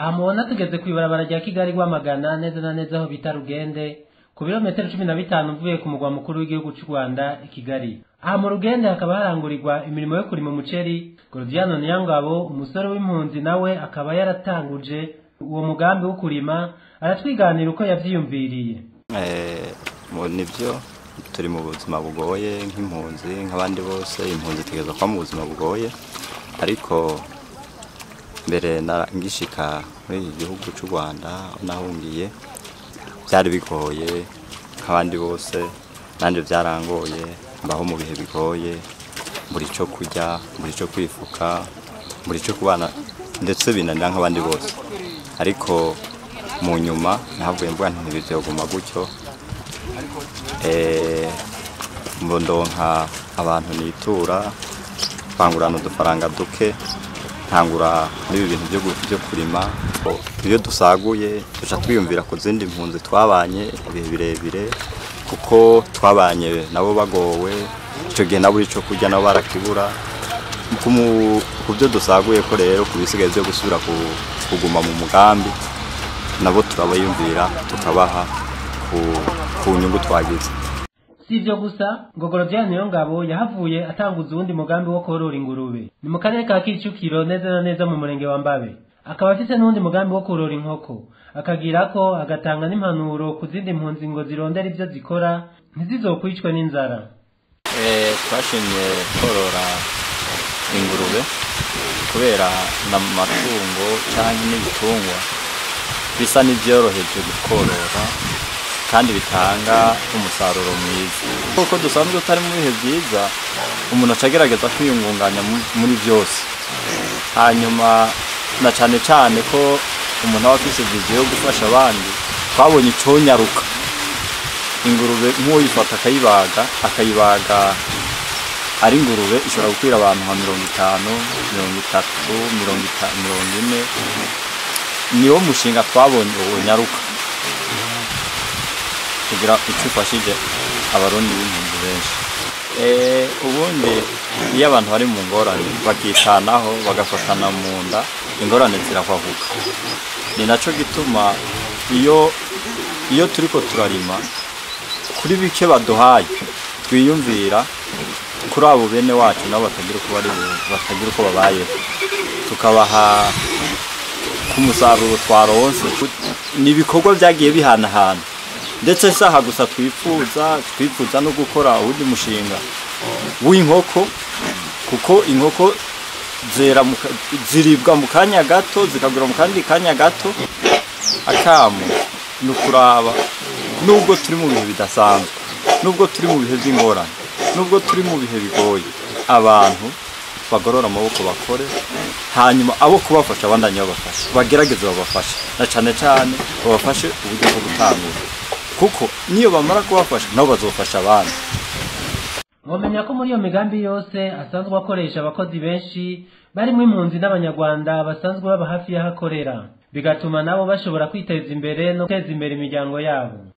Aha mubona tugeze kw'ibarabara rya Kigali Rwamagana, neza na neza aho bita Rugende, ku birometero 15 uvuye ku mugwa mukuru w'igihugu c'u Rwanda i Kigali. Aha mu Rugende hakaba harangurirwa imirimo yo kurima umuceri. Gorodiano Niyangabo, umusore w'impunzi, nawe akaba yaratanguje uwo mugambi wo kurima, aratwiganira uko yavyiyumviriye. Nivyo, turi mu buzima bugoye nk'impunzi, nk'abandi bose. Impunzi itegerezwa kuba mu buzima bugoye, ariko mbere ngishika muri iki gihugu c'u Rwanda nahungiye, byari bigoye nk'abandi bose. Nanje byarangoye, mbaho mu bihe bigoye, buri cyo kurya, buri cyo kwifuka, buri cyo kubana, ndetse binanira nk'abandi bose. Ariko mu nyuma nahavuye mvuga nti ntibizoguma gutyo. Ndonka abantu nitura, bangurana udufaranga duke, ntangura n'ibi bintu byo kurima. Iyo dusaguye duca twiyumvira ku zindi mpunzi twabanye ibihe birebire, kuko twabanye nabo bagowe icyo gihe, nabo ico kurya nabo barakibura. Ku byo dusaguye ko rero, ku bisigaye byo gusubira kuguma mu mugambi, nabo turabayumvira, tukabaha ku nyungu twagize. Si ivyo gusa, ngo Gorodiano Niyongabo yahavuye atanguza uwundi mugambi wo korora ingurube. Ni mu karere ka Kicukiro, neza na neza mu murenge wa Mbabe. Akaba afise n'uwundi mugambi wo korora inkoko, akagirako agatanga n'impanuro ku zindi mpunzi ngo zirondere ivyo zikora, ntizizokwicwe n'inzara. Twashimye korora ingurube kubera n'amatungo canke n'ibitungwa bisa n'ivyoroheje korora kandi bitanga umusaruro mwiza. Kuko dusanzwe tutari mu bihe vyiza, umuntu aca agerageza kwiyungunganya muri vyose. Hanyuma na cane cane ko umuntu aba afise vision yo gufasha abandi, twabonye iconyaruka ingurube nk'uyifata akayibaga, akayibaga ari ingurube ishobora gukwira abantu nka 50, 30, 50, 40. Niwo mushinga twabonye wonyaruka kugira icyo ufashije Abarundi b'impunzi benshi. Ubundi iyo abantu bari mu ngorane bakitanaho, bagafatana mu nda, ingorane zirahwahuka. Ni naco gituma iyo turiko turarima, kuri bike baduhaye, twiyumvira kuri abo bene wacu nabo batagira uko bari, batagira uko babayeho, tukabaha ku musaruro twaronse. Ni ibikorwa byagiye bihanahana, ndetse saha gusa twifuza no gukora uwundi mushinga w'inkoko, kuko inkoko zera ziribwa mu kanya gato, zikagura mu kandi kanya gato. Akamo ni ukuraba, nubwo turi mu bihe bidasanzwe, nubwo turi mu bihe by'ingorane, nubwo turi mu bihe bigoye, abantu bagorora amaboko bakore, hanyuma abo kubafasha abandanye babafasha, bagerageze babafashe, na cane cane babafashe uburyo bwo gutangura, kuko niyo bamara kubafasha nabo bazofasha abandi. Mwomenya ko muri iyo migambi yose asanzwe akoresha abakozi benshi barimwo impunzi n'Abanyarwanda basanzwe baba hafi y'aho akorera, bigatuma nabo bashobora kwiteza imbere no guteza imbere imiryango yabo.